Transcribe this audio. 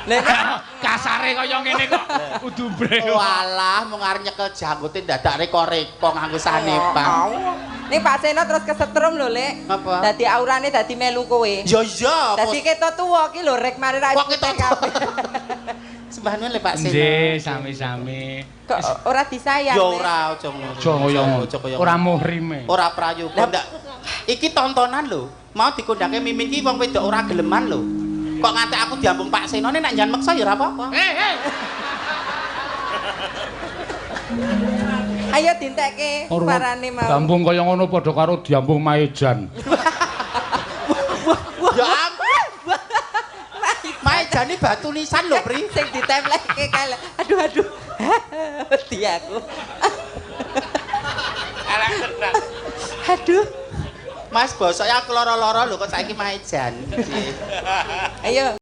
Lah Kasare kaya ngene kok kudu brewok. Walah, mung arep nyekel janggote dadak reka-reka nganggo sanepan. Ning Pak Seno terus kesetrum lho, Lek. Apa? Dadi aurane dadi melu kowe. Ya iya. Dadi ketok tuwa ki lho rek mari ra Kok ketok kabeh. Sembah nuwun lho Pak Seno. Nggih, sami-sami. Kok ora disayang. Ya Lek? ora aja ngono. Aja kaya ngono. Aja kaya Ora muhrime. Ora prayoga ndak. Iki tontonan lho. Mau dikondangke Mimin ki wong wedok ora geleman lho. Kok nganti aku diambung Pak Seno nek njan meksa ya ora apa-apa. Eh, eh. Ayo dintekke parane mau. Diambung kaya ngono padha karo diambung maejan. Ya ampun. Maejane batu nisan lho, Pri. Sing ditempleke kae. Lho. Aduh aduh. Wedi aku. Elek tenan. Aduh. Mas bosoke aku lara-lara lho kok saiki maejan. Ayo.